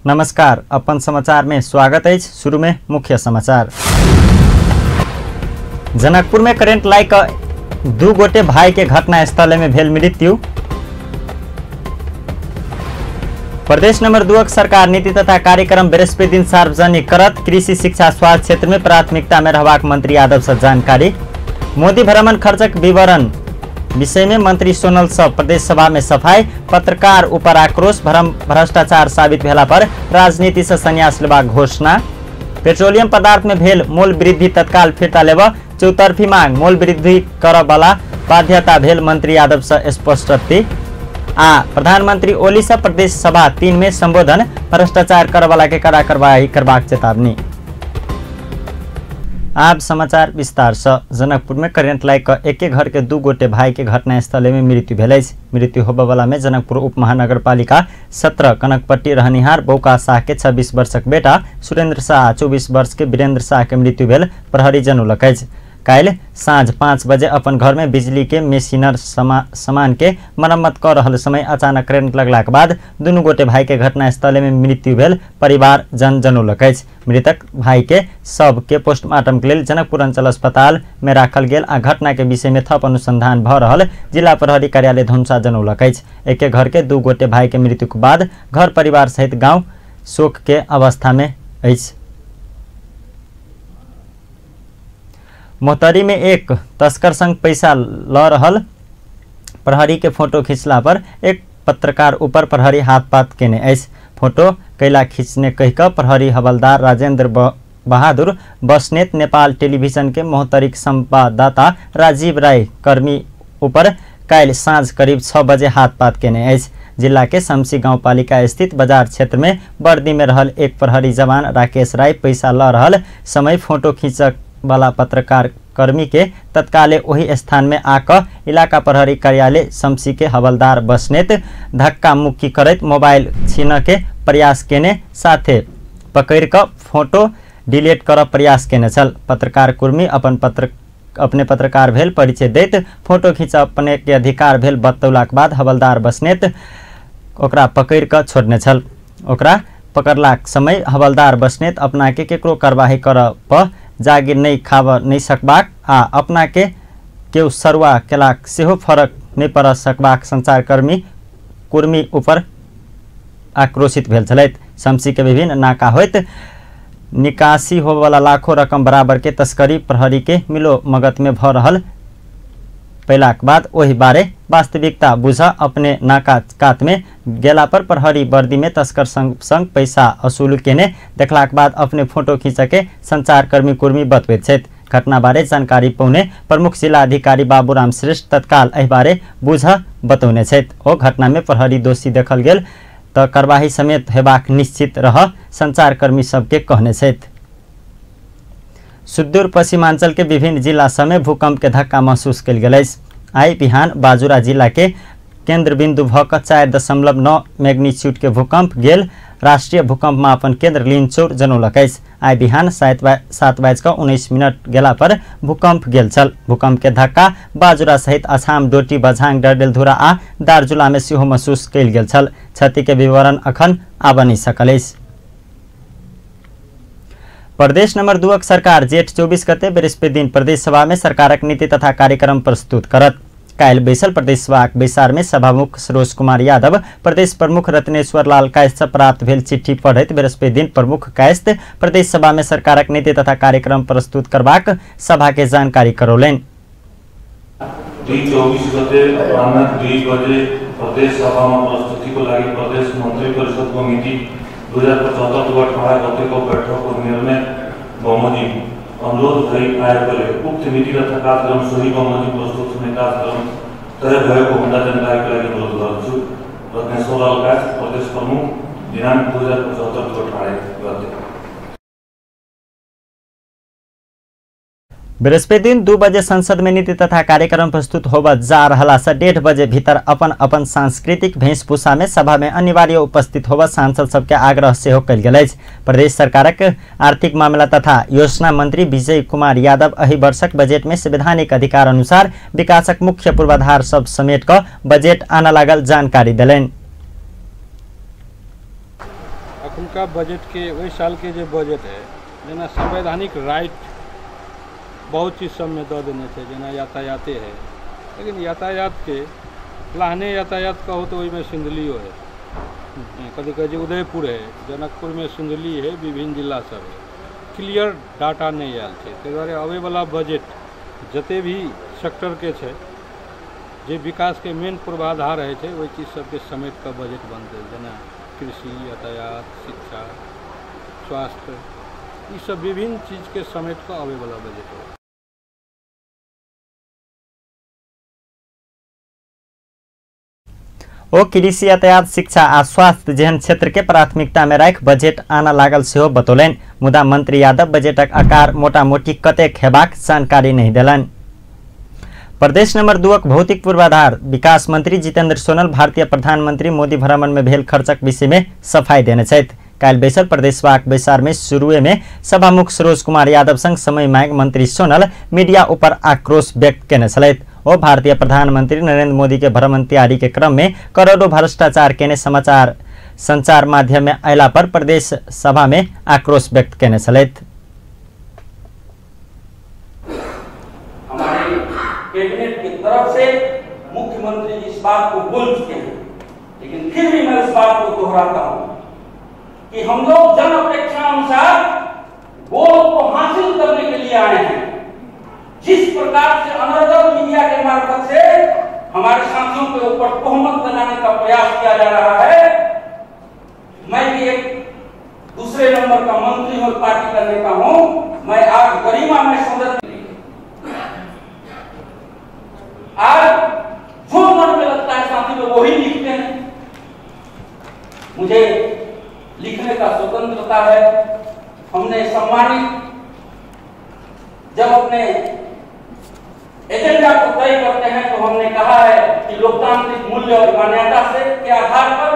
नमस्कार, अपन समाचार में स्वागत है। शुरू में मुख्य समाचार। जनकपुर में करेंट लाइक दू गोटे भाई के घटनास्थल में भेल मृत्यु। प्रदेश नंबर 2 सरकार नीति तथा कार्यक्रम बृहस्पति दिन सार्वजनिक करत। कृषि, शिक्षा, स्वास्थ्य क्षेत्र में प्राथमिकता में रहबाक मंत्री यादव से जानकारी। मोदी भ्रमण खर्चक विवरण विषय में मंत्री सोनल से प्रदेश सभा में सफाई। पत्रकार ऊपर आक्रोश, भ्रष्टाचार साबित भेला पर राजनीति से संन्यास लेबाक घोषणा। पेट्रोलियम पदार्थ में भेल मोल वृद्धि तत्काल फिर्ता लेब चौतरफी मांग। मोल वृद्धि करऽ वाला बाध्यता भेल मंत्री यादव से स्पष्टति। आ प्रधानमंत्री ओली से प्रदेश सभा 3 में संबोधन। भ्रष्टाचार करऽ वाला के कड़ा कार्रवाई करबाक चेतावनी। आप समाचार विस्तार से। जनकपुर में करेंट लाइक एके घर के दू गोटे भाई के घटनास्थल में मृत्यु भेल अछि। मृत्यु होबयवला में जनकपुर उप महानगरपालिका 17 कनकपट्टी रहनिहार बौका शाह के 26 वर्षक बेटा सुरेंद्र शाह 24 वर्ष के वीरेंद्र शाह के मृत्यु भेल प्रहरी जनौलक अछि। काल्हि साँझ 5 बजे अपन घर में बिजली के मेसिनर सामान के मरम्मत कर रहल समय अचानक करेंट लगलाक बाद दुनू गोटे भाई के घटनास्थल में मृत्यु भेल परिवार जन जनौलक अछि। मृतक भाई के शव के पोस्टमार्टम के लेल जनकपुर अंचल अस्पताल में राखल गेल आ घटना के विषय में थप अनुसंधान भ रहल जिला प्रहरी कार्यालय धनुषा जनौलक अछि। एके घर के दू गोटे भाई के मृत्यु के बाद घर परिवार सहित गाँव शोक के अवस्था में अछि। मोहतरी में एक तस्कर संग पैसा ल रहल प्रहरी के फोटो खिंचला पर एक पत्रकार ऊपर प्रहरी हाथपात केने अछि। फोटो कैला खींचने कहिक प्रहरी हवलदार राजेंद्र बहादुर बस्नेत नेपाल टेलीविजन के मोहतरीक संवाददाता राजीव राय कर्मी ऊपर काल्हि साँझ करीब 6 बजे हाथपात केने अछि। जिला के शमसी गाउँपालिका स्थित बाजार क्षेत्र में वर्दी में रहल एक प्रहरी जवान राकेश राय पैसा ल रहल समय फोटो खींचक वाला पत्रकार कर्मी के तत्काले वही स्थान में आकर इलाका प्रहरी कार्यालय शमसी के हवलदार बस्नेत धक्का मुक्की करैत मोबाइल छीन के प्रयास केने साथे पकड़ क फोटो डिलीट कर प्रयास केने छल। पत्रकार कुर्मी अपने पत्रकार भेल परिचय दैत फोटो खींच अपने के अधिकार भेल बतौलाक बाद हवलदार बस्नेत ओकरा पकड़ क छोड़ने छल। ओकरा पकड़लाक समय हवलदार बस्नेत अपना के केकरो कार्रवाई कर पर जागीर नहीं खाब नहीं सकबाक आ अपना के केओ सरुआ केलाक सेहो फरक नहीं पड़ सकबाक संचारकर्मी कुर्मी ऊपर आक्रोशित भेल छलथि। शमसी के विभिन्न नाका होइत निकासी होबयवला लाखों रकम बराबर के तस्करी प्रहरी के मिलो मगत में भ रहल पहलाक बाद ओहि बारे वास्तविकता बुझ अपने नाका कात में गेला पर प्रहरी वर्दी में तस्कर संग संग पैसा वसूल केने देखलाक बाद अपने फोटो खींच के संचारकर्मी कुर्मी बतबैत छथि। घटना बारे जानकारी पौने प्रमुख जिला अधिकारी बाबूराम श्रेष्ठ तत्काल एहि बारे बुझ बतौने छथि। ओ घटना में प्रहरी दोषी देखल गेल त कार्रवाई समेत हेबाक निश्चित रह संचारकर्मी सबके कहने छथि। सुदूर पश्चिमांचल के विभिन्न जिला समेत भूकंप के धक्का महसूस कयल गेल अछि। आइ बिहान बाजुरा जिला के केंद्र बिंदु भ क 4.9 मैग्नीट्यूड के भूकंप गेल राष्ट्रीय भूकंप मापन केंद्र लिंचौर जनौलक अछि। आइ बिहान 7:19 गेला पर भूकंप गेल छल। भूकंप के धक्का बाजुरा सहित अछाम, डोटी, बझांग, डडेलधुरा आ दार्चुला में सेहो महसूस कयल गेल छल। क्षति के विवरण अखन आबि नहि सकल अछि। प्रदेश नंबर 2 सरकार जेठ 24 गते बृहस्पति दिन प्रदेश सभा में सरकारक नीति तथा कार्यक्रम प्रस्तुत करत। काल्हि बैसल प्रदेश सभाक बैसार में सभामुख सरोज कुमार यादव प्रदेश प्रमुख रत्नेश्वर लाल कायस्थ से प्राप्त भेल चिट्ठी पढ़ैत बृहस्पति दिन प्रमुख कायस्थ प्रदेश सभा में सरकारक नीति तथा कार्यक्रम प्रस्तुत करबाक सभा के जानकारी करौलनि। 24 गते अपराह्न 2 बजे प्रदेश सभा में प्रस्तुति को लागि प्रदेश मंत्री परिषद मिति 2075 18 गतेको बैठकको निर्णय बमोजिम अनुरोध भई आएकोले उक्त नीति तथा कार्यक्रम सोही बमोजिम प्रस्तुत हुने कार्यक्रम तय भएको हुँदा जानकारीको लागि अनुरोध गर्दछु। रत्नेश्वर लाल कायस्थ, प्रदेश प्रमुख, दिनाङ्क 2075 18 गते। बृहस्पति दिन 2 बजे संसद में नीति तथा कार्यक्रम प्रस्तुत होबय जा रहला से 1:30 बजे भीतर अपन अपन सांस्कृतिक वेशभूषा में सभा में अनिवार्य उपस्थित होबय सांसद सबके आग्रह सेहो कयल गेल अछि। प्रदेश सरकारक आर्थिक मामला तथा योजना मंत्री विजय कुमार यादव एहि वर्षक बजट में संवैधानिक अधिकार अनुसार विकासक मुख्य पूर्वाधार सब समेट क बजट आना लागल जानकारी देलनि। अखुनका पहिलुका बजटके ओहि सालके जे बजट है जेना संवैधानिक राइट बहुत चीज सबमे दऽ देने छै, जेना यातायाते है, लेकिन यातायातके लाहने यातायात कहू तऽ ओहिमे सिन्धुलियो है, कथी कहै छै उदयपुर है, जनकपुरमे सिन्धुली है, विभिन्न जिला सब है, क्लियर डाटा नहि आयल छै। ताहि दुआरे अबैवला बजट जते भी सेक्टरके छै जे विकासके मेन पूर्वाधार होइ छै ओहि चीज सबके समेट कऽ बजट बनतै, जेना कृषि, यातायात, शिक्षा, स्वास्थ्य, ई सब विभिन्न चीजके समेट कऽ अबैवला बजट हो। ओ कृषि, यातायात, शिक्षा आ स्वास्थ्य जेहन क्षेत्र के प्राथमिकता में राखि बजट आना लागल सेहो बतौलनि। मुदा मंत्री यादव बजटक आकार मोटामोटी कतेक हेबाक जानकारी नहि देलनि। प्रदेश नंबर 2 भौतिक पूर्वाधार विकास मंत्री जितेंद्र सोनल भारतीय प्रधानमंत्री मोदी भ्रमण में भेल खर्चक विषय में सफाई देने छथि। काल्हि बैसल प्रदेशवाक बैसार में शुरुए में सभामुख सरोज कुमार यादव संग समय मांग मंत्री सोनल मीडिया ऊपर आक्रोश व्यक्त केने छलथि। ओ भारतीय प्रधानमंत्री नरेंद्र मोदी के भ्रमण तैयारी के क्रम में करोड़ों भ्रष्टाचार केने समाचार संचार माध्यम में अयला पर प्रदेश सभा में आक्रोश व्यक्त केने छलथि। हमारे कैबिनेट की तरफ से मुख्यमंत्री इस बात को बोल चुके हैं, लेकिन फिर भी मैं इस बात को दोहराता हूं कि हम लोग जन अपेक्षा अनुसार गोल को हासिल करने के लिए आए हैं। जिस प्रकार से अनर्गल मीडिया के मार्फत से हमारे साथियों के ऊपर तोहमत लगाने का प्रयास किया जा रहा है, मैं भी एक दूसरे नंबर का मंत्री और पार्टी का नेता हूं, मैं आज गरिमा में संदर्भ आज जो मन में लगता है साथी लोग वही लिखते हैं। मुझे लिखने का स्वतंत्रता है। हमने सम्मानित जब अपने एजेंडा को तय करते हैं तो हमने कहा है कि लोकतांत्रिक मूल्य और मान्यता से के आधार पर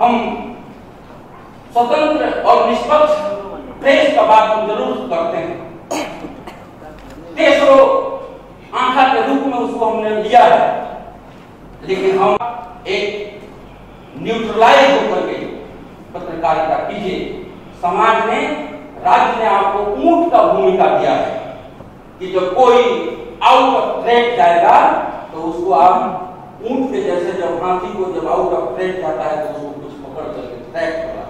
हम स्वतंत्र और निष्पक्ष प्रेस का बात हम जरूर करते हैं। तेसरो आंखा के रूप में उसको हमने लिया है, लेकिन हम एक न्यूट्रलाइज होकर के पत्रकारिता कीजिए। समाज ने, राज्य ने आपको ऊंट का भूमिका दिया है कि जब कोई आउट ऑफ ट्रैक जाएगा तो उसको आप ऊंट के जैसे, जब हाथी को जब आउट ऑफ ट्रैक जाता है तो उसको कुछ पकड़ करके ट्रैक करा।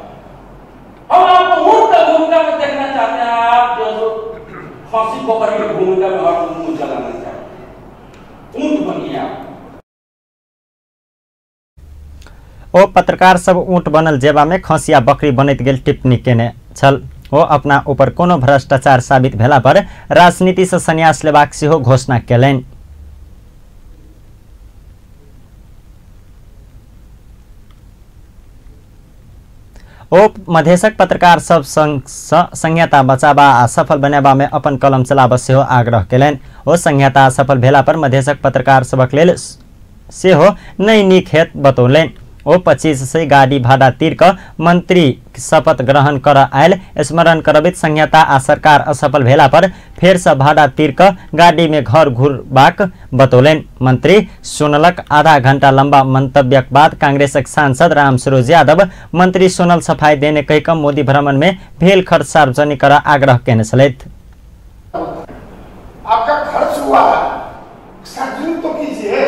हम आपको ऊंट का भूमिका में देखना चाहते हैं, आप जो फांसी पकड़ की भूमिका में और मुंह चलाना चाहते हैं। ऊंट बनिए आप। ओ पत्रकार सब ऊंट बनल जेबा में खसिया बकरी बनैत गेल टिप्पणी केने छल। ओ अपना ऊपर कोनो भ्रष्टाचार साबित भेला पर राजनीति से संन्यास लेबाक सेहो घोषणा केलनि। ओ मधेशक पत्रकार सब संहिता बचाबा आ सफल बनेबा में अपन कलम चलाबऽ सेहो आग्रह केलनि। ओ संहिता सफल भेला पर मधेशक पत्रकार सबक लेल सेहो नहि नीक हेत बतौलनि। ओ 2500 गाड़ी भाड़ा तीर कऽ मंत्री शपथ ग्रहण करऽ आयल स्मरण करबैत संहिता आ सरकार असफल भेला पर फेर से भाड़ा तीर कऽ गाड़ी में घर घुरबाक बतौलनि। मंत्री सोनलक आधा घंटा लंबा मंतव्यक बाद कांग्रेसक सांसद रामसरोज यादव मंत्री सोनल सफाई देने कहि कऽ मोदी भ्रमण में भेल खर्च सार्वजनिक करऽ आग्रह केने छलथि। आपका खर्च हुआ है, सार्वजनिक तो कीजिए,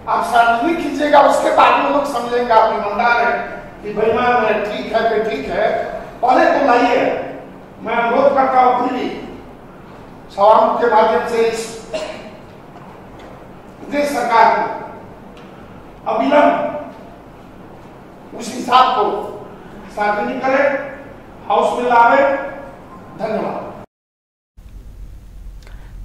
आप सार्वजनिक कीजिएगा उसके बाद में लोग समझेंगे आप ईमानदार हैं कि बेईमान है, ठीक है कि ठीक है। पहले तो लाइए। मैं अनुरोध करता हूं फिर भी सभामुख के माध्यम से इस प्रदेश सरकार को अविलंब उस हिसाब को सार्वजनिक करे, हाउस में लावे। धन्यवाद।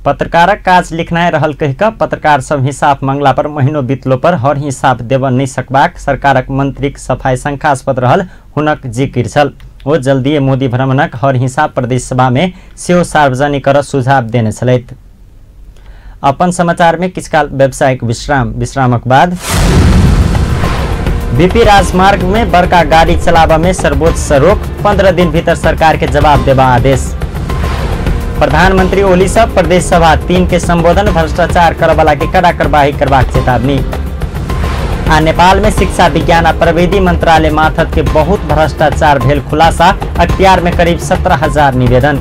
पत्रकारक काज लिखनाइ रहल कहि कऽ पत्रकार सब हिसाब मंगला पर महीनो बीतलो पर हर हिसाब देबऽ नहि सकबाक सरकारक मंत्रीक सफाई शंकास्पद रहल हुनक जिकिर छल। ओ जल्दिए मोदी भ्रमणक हर हिसाब प्रदेश सभा में सेहो सार्वजनिक करऽ सुझाव देने छलथि। अपन समाचार में किछु काल व्यावसायिक विश्राम, विश्रामक बाद बीपी राजमार्ग में बड़का गाड़ी चलाबऽ में सर्वोच्च से रोक, 15 दिन भीतर सरकार के जवाब देबा आदेश। प्रधानमंत्री ओली से प्रदेश सभा 3 के संबोधन, भ्रष्टाचार करवाला के कड़ा कार्रवाई करबाक चेतावनी। आ नेपाल में शिक्षा विज्ञान आ प्रविधि मंत्रालय मार्फत के बहुत भ्रष्टाचार भेल खुलासा, अख्तियार में करीब 17,000 निवेदन।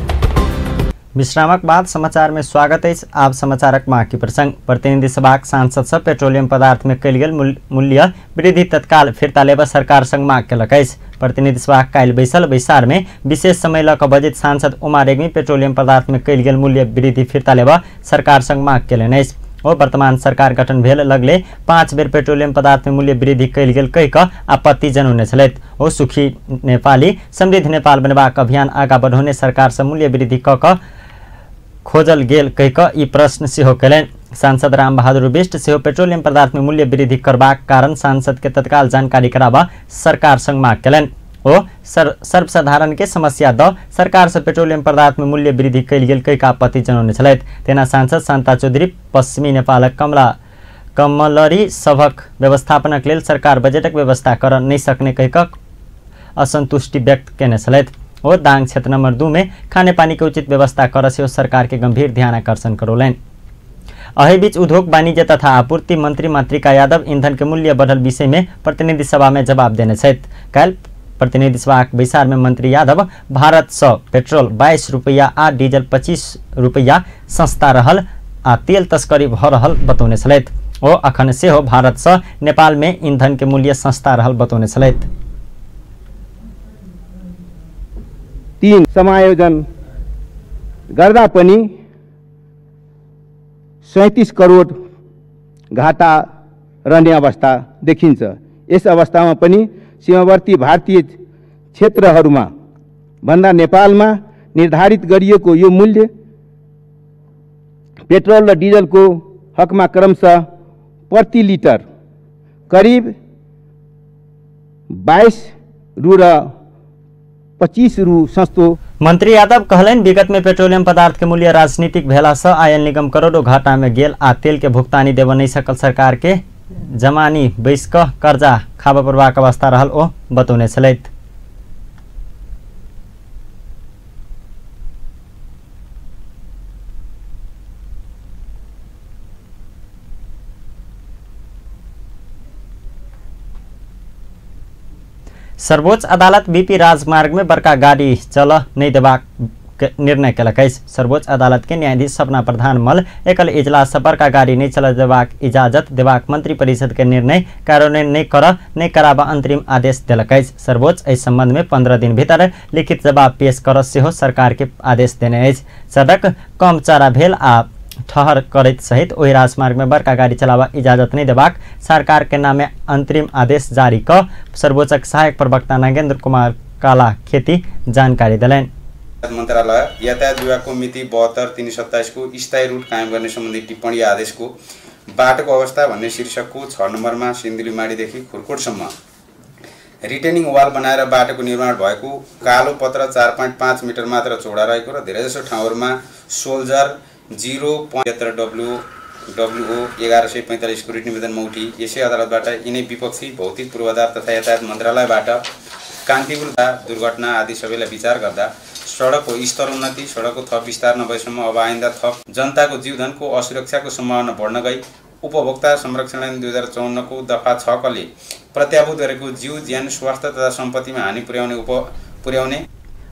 विश्रामक बाद समाचार में स्वागत अछि। आब समाचारक बाकी प्रसंग। प्रतिनिधि सभाक सांसद सब पेट्रोलियम पदार्थ में कयल गेल मूल्य वृद्धि तत्काल फिर्ता लेबऽ सरकार संग माग केलक अछि। प्रतिनिधि सभाक काल्हि बैसल बैसार में विशेष समय लऽ कऽ बजैत सांसद उमा रेग्मी पेट्रोलियम पदार्थ में कयल गेल मूल्य वृद्धि फिर्ता लेबऽ सरकार संग माग केलनि अछि। ओ वर्तमान सरकार गठन भेल लगले 5 बेर पेट्रोलियम पदार्थ में मूल्य वृद्धि कयल गेल कहि कऽ आपत्ति जनौने छलथि। ओ सुखी नेपाली समृद्ध नेपाल बनेबाक अभियान आगाँ बढ़ौने सरकार सँ मूल्य वृद्धि कऽ कऽ खोजल गेल कहि कऽ ई प्रश्न सेहो कयलनि। सांसद राम बहादुर बिष्ट सेहो पेट्रोलियम पदार्थ में मूल्य वृद्धि करबाक कारण सांसद के तत्काल जानकारी कराबऽ सरकार संग माग कयलनि। ओ सर्वसाधारण के समस्या दऽ सरकार से पेट्रोलियम पदार्थ में मूल्य वृद्धि कयल गेल कहि कऽ आपत्ति जनौने छलथि। तेना सांसद शान्ता चौधरी पश्चिमी नेपालक कमलरी सभक व्यवस्थापनक लेल सरकार बजटक व्यवस्था करऽ नहि सकने कहि कऽ असंतुष्टि व्यक्त केने छलथि। ओ दाङ क्षेत्र नंबर 2 में खानेपानी के उचित व्यवस्था कर सेहो सरकार के गंभीर ध्यान आकर्षण करौलनि। एहि बीच उद्योग वाणिज्य तथा आपूर्ति मंत्री मातृका यादव ईंधन के मूल्य बढ़ल विषय में प्रतिनिधि सभा में जवाब देने छथि। काल्हि प्रतिनिधि सभाक बैसार में मंत्री यादव भारत सँ पेट्रोल 22 रुपैया आ डीजल 25 रुपैया सस्ता रहल आ तेल तस्करी भऽ रहल बतौने छलथि। ओ अखन सेहो भारत सँ नेपाल में ईंधन के मूल्य सस्ता रहल बतौने छलथि। 3 समायोजन गर्दा पनि 37 करोड घाटा रहने अवस्था देखिन्छ। यस अवस्थामा पनि सीमावर्ती भारतीय क्षेत्रहरूमा भन्दा नेपालमा निर्धारित गरिएको यो मूल्य पेट्रोल र डिजलको हकमा क्रमशः प्रति लिटर करिब 22 रु र 25 रु सस्तो। मंत्री यादव कहलनि विगत में पेट्रोलियम पदार्थ के मूल्य राजनीतिक भेला सँ आयल निगम करोड़ों घाटा में गेल आ तेल के भुगतानी देबऽ नहि सकल सरकार के जमानी बैस कऽ कर्जा खाबऽ पड़बाक अवस्था रहल ओ बतौने छलथि। सर्वोच्च अदालत बीपी राजमार्ग में बड़का गाड़ी चल नहीं देबाक निर्णय केलक अछि। सर्वोच्च अदालत के न्यायाधीश सपना प्रधान मल एकल इजलास से बड़का गाड़ी नहीं चल देबाक इजाजत देबाक मंत्री परिषद के निर्णय कार्यान्वयन नहीं कर नहीं कराबा अंतरिम आदेश देलक अछि। सर्वोच्च एहि संबंध में 15 दिन भीतर लिखित जवाब पेश कर सेहो सरकार के आदेश देने अछि। सड़क कम चारा भेल आ ठहर करैत सहित ओहि राजमार्ग में बड़का गाड़ी चलावा इजाजत नहीं देबाक सरकार के नामे अंतरिम आदेश जारी क सर्वोच्चक सहायक प्रवक्ता नागेंद्र कुमार काला खेती जानकारी देलनि। मन्त्रालय यातायात विभागको मिति 72/3/27 को स्थायी रूट कायम गर्ने सम्बन्धी टिप्पणी आदेशको बाटोको अवस्था भन्ने शीर्षकको 6 नम्बरमा सिन्धुलीमाढीदेखि खुरकोटसम्म रिटेनिङ वाल बनाएर बाटोको निर्माण भएको कालो पत्र 4.5 मिटर मात्र चौडा रहेको र धेरैजसो ठाउँहरूमा सोल्जर 0.75 WO 1145 को रिट निवेदनमा उठी यसै अदालतबाट यिनै विपक्षी भौतिक पूर्वाधार तथा यातायात मन्त्रालयबाट कान्तिपुर दुर्घटना आदि सबैलाई विचार गर्दा सडकको स्तरोन्नति सडकको थप विस्तार नभएसम्म अब आइन्दा थप जनताको जीवधनको असुरक्षाको सम्भावना बढ्न गई उपभोक्ता संरक्षण ऐन 2054 को दफा 6 कले प्रत्याभूत गरेको जीव ज्यान स्वास्थ्य तथा सम्पत्तिमा हानि पुर्याउने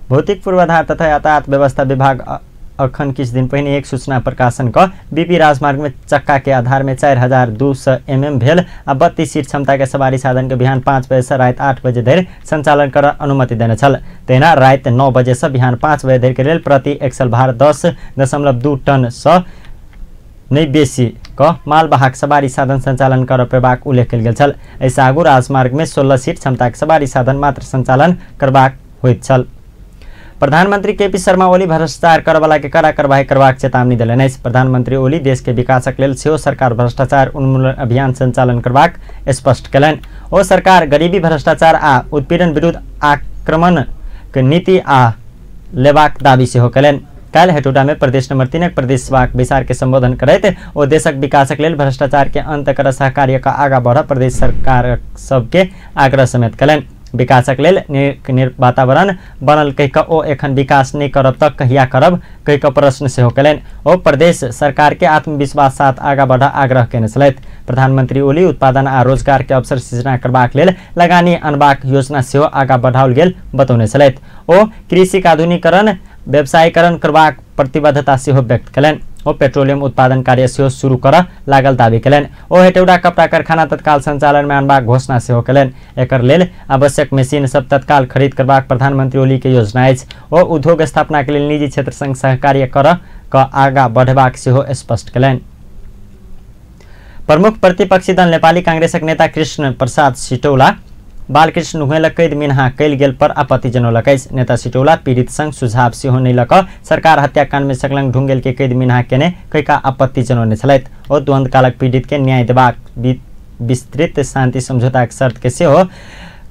भौतिक पूर्वाधार तथा यातायात व्यवस्था विभाग अखन किछु दिन पहिने एक सूचना प्रकाशन क बीपी राजमार्ग में चक्का के आधार में 4200 mm भेल आ 32 सीट क्षमता के सवारी साधन के बिहान 5 बजे से राति 8 बजे धरि संचालन कर अनुमति देने छल। तहिना राति 9 बजे से बिहान 5 बजे धरि के लेल प्रति एक्सल भार 10.2 टन सँ नहि बेसी क मालवाहक सवारी साधन संचालन कर पेबाक उल्लेख कयल गेल छल। एहिसँ आगू राजमार्ग में 16 सीट क्षमता के सवारी साधन मात्र संचालन करबाक होइत छल। प्रधानमंत्री केपी शर्मा ओली भ्रष्टाचार करवला के कड़ा कार्रवाई करबाक चेतावनी देलनि अछि। प्रधानमंत्री ओली देश के विकासक लेल सेहो सरकार भ्रष्टाचार उन्मूलन अभियान संचालन करबाक स्पष्ट कयलनि। ओ सरकार गरीबी भ्रष्टाचार आ उत्पीड़न विरुद्ध आक्रमण के नीति आ लेबाक दावी सेहो कयलनि। काल्हि हेटौडा में प्रदेश नंबर 3 प्रदेश सभाक बैसार के संबोधन करैत ओ देशक विकासक लेल भ्रष्टाचार के अंत कर सहकार्य का आगाँ बढ़ प्रदेश सरकार सबके आग्रह समेत कयलनि। विकासक लेल वातावरण बनल कहि कऽ ओ एखन विकास नहि करब तऽ कहिया करब कहि कऽ प्रश्न सेहो कयलनि। ओ प्रदेश सरकार के आत्मविश्वास साथ आगा बढ़ आग्रह कयने छलथि। प्रधानमंत्री ओली उत्पादन आ रोजगार के अवसर सृजना करबाक लेल लगानी अनबाक योजना सेहो आगा बढ़ाओल गेल बतौने छलथि। ओ कृषिक आधुनिकीकरण व्यवसायीकरण करबाक प्रतिबद्धता सेहो व्यक्त कयलनि। ओ पेट्रोलियम उत्पादन कार्य सेहो शुरू करऽ लागल दावी कयलनि। ओ हेटौडा कपड़ा कारखाना तत्काल संचालन में अनबाक घोषणा सेहो कयलनि। एकर लेल आवश्यक मशीन सब तत्काल खरीद करबाक प्रधानमंत्री ओली के योजना अछि। ओ उद्योग स्थापना के लेल निजी क्षेत्र संग सहकार्य करऽ कऽ आगा बढ़बाक सेहो स्पष्ट कयलनि। प्रमुख प्रतिपक्षी दल नेपाली कांग्रेसक नेता कृष्ण प्रसाद सिटौला बालकृष्ण ढुंगेलक कैद मिन्हा कयल गेल पर आपत्ति जनौलक अछि। नेता सिटौला पीड़ित संग सुझाव सेहो नहि लऽ कऽ सरकार हत्याकांड में संलग्न ढुंगेल के कैद मिन्हा केने कई आपत्ति जनौने छलथि। ओ द्वंद्वकालक पीड़ित के न्याय देबाक विस्तृत शांति समझौताक शर्त के सेहो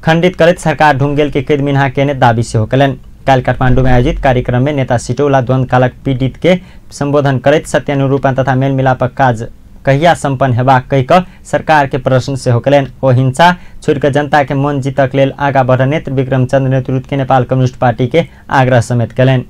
खंडित करैत सरकार ढुंगेल के कैद मिन्हा केने दावी सेहो कयलनि। काल्हि काठमांडू में आयोजित कार्यक्रम में नेता सिटौला द्वंद्वकालक पीड़ित के संबोधन करैत सत्यानुरूपण तथा मेलमिलापक काज कहिया सम्पन्न हेबाक कहि कऽ सरकार के प्रश्न सेहो कयलनि। ओ हिंसा छोड़ि कऽ जनता के मन जीतक लेल आगा बढ़ नेत्र विक्रम चंद्र नेतृत्व के नेपाल कम्युनिस्ट पार्टी के आग्रह समेत कयलनि।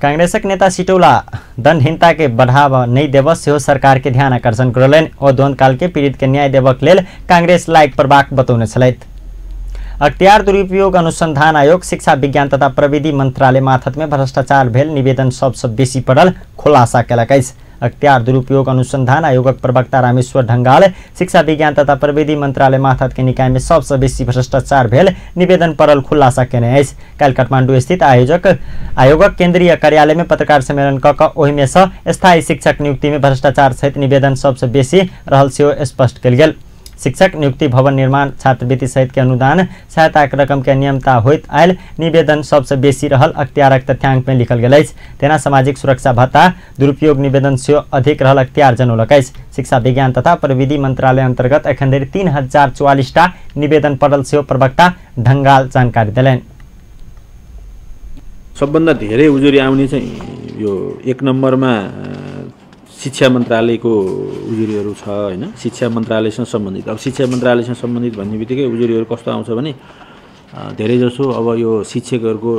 कांग्रेसक नेता सिटौला दंडहीनता के बढ़ावा नहीं देबऽ सेहो सरकार के ध्यान आकर्षण करौलनि। ओ द्वंद्वकाल के पीड़ित के न्याय देबक लेल कांग्रेस लायक पड़बाक बतौने छलथि। अख्तियार दुरुपयोग अनुसंधान आयोग शिक्षा विज्ञान तथा प्रविधि मंत्रालय माथत में भ्रष्टाचार भेल निवेदन सबसँ बेसी पड़ल खुलासा केलक अछि। अख्तियार दुरुपयोग अनुसंधान आयोगक प्रवक्ता रामेश्वर ढंगाल शिक्षा विज्ञान तथा प्रविधि मंत्रालय माथत के निकाय में सबसँ बेसी भ्रष्टाचार भेल निवेदन पड़ल खुलासा केने अछि। काल्हि काठमांडू स्थित आयोगक केंद्रीय कार्यालय में पत्रकार सम्मेलन कऽ कऽ ओहिमे सँ स्थायी शिक्षक नियुक्ति में भ्रष्टाचार सहित निवेदन सबसँ बेसी रहल सेहो स्पष्ट कयल गेल। शिक्षक नियुक्ति, भवन निर्माण, छात्रवृत्ति सहित के अनुदान सहायता के रकम के अनियमितता होइत आयल निवेदन सबसँ बेसी रहल अख्तियारक तथ्यांक में लिखल गेल अछि। तेना सामाजिक सुरक्षा भत्ता दुरुपयोग निवेदन सेहो अधिक रहल अख्तियार जनौलक अछि। शिक्षा विज्ञान तथा प्रविधि मंत्रालय अंतर्गत एखन धरि 3044 टा निवेदन पड़ल सेहो प्रवक्ता ढंगाल जानकारी देलनि। सबभन्दा धेरै उजुरी आउने चाहिँ यो एक नम्बरमा शिक्षा मन्त्रालयको उजुरीहरू छ हैन। शिक्षा मन्त्रालयसँग सम्बन्धित, अब शिक्षा मन्त्रालयसँग सम्बन्धित भन्ने बित्तिकै उजुरीहरू कस्तो आउँछ भने धेरैजसो अब यो शिक्षकहरूको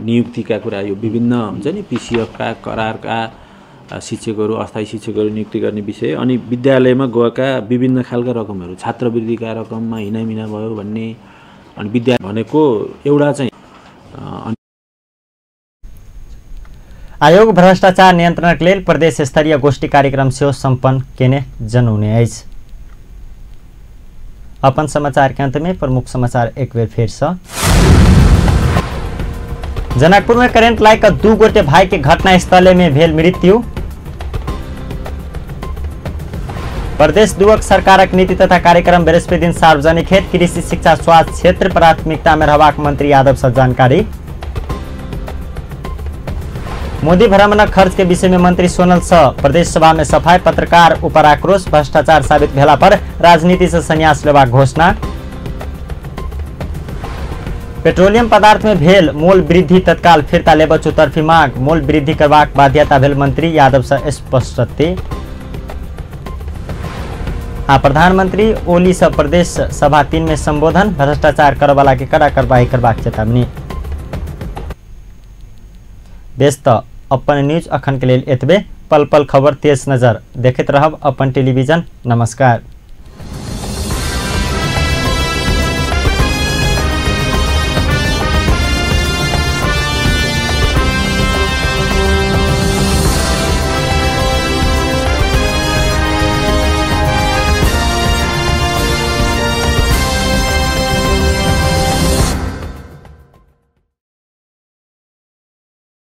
नियुक्तिका कुरा, यो विभिन्न हुन्छ नि पिसिएफका करारका शिक्षकहरू, अस्थायी शिक्षकहरू नियुक्ति गर्ने विषय, अनि विद्यालयमा गएका विभिन्न खालका रकमहरू, छात्रवृत्तिका रकममा हिनामिना भयो भन्ने, अनि विद्या भनेको एउटा चाहिँ आयोग भ्रष्टाचार नियन्त्रणक लेल प्रदेश स्तरीय गोष्ठी कार्यक्रम सेहो सम्पन्न केने जनौने अछि। अपन समाचार के अंत में प्रमुख समाचार एक बेर फेर सँ। जनकपुर में करेंट लागि कऽ 2 गोटे भाई के घटनास्थले में भेल मृत्यु। प्रदेश दुवक सरकारक नीति तथा कार्यक्रम बृहस्पति दिन सार्वजनिक हेत। कृषि, शिक्षा, स्वास्थ्य क्षेत्र प्राथमिकता में रहबाक मंत्री यादव सँ जानकारी। मोदी भ्रमणक खर्च के विषय में मंत्री सोनल सँ प्रदेश सभा में सफाई। पत्रकार ऊपर आक्रोश, भ्रष्टाचार साबित भेला पर राजनीति से संन्यास लेबाक घोषणा। पेट्रोलियम पदार्थ में भेल मोल वृद्धि तत्काल फिर्ता लेबऽ चौतरफी मांग। मोल वृद्धि करबाक बाध्यता भेल मंत्री यादव सँ स्पष्टता। आ प्रधानमंत्री ओली सँ प्रदेश सभा 3 में संबोधन। भ्रष्टाचार करवाला के कड़ा कार्रवाई करबाक चेतावनी। व्यस्त अपन न्यूज अखन के लेल एतबे। पल पल खबर तेज नजर देखैत रहब अपन टेलीविजन। नमस्कार।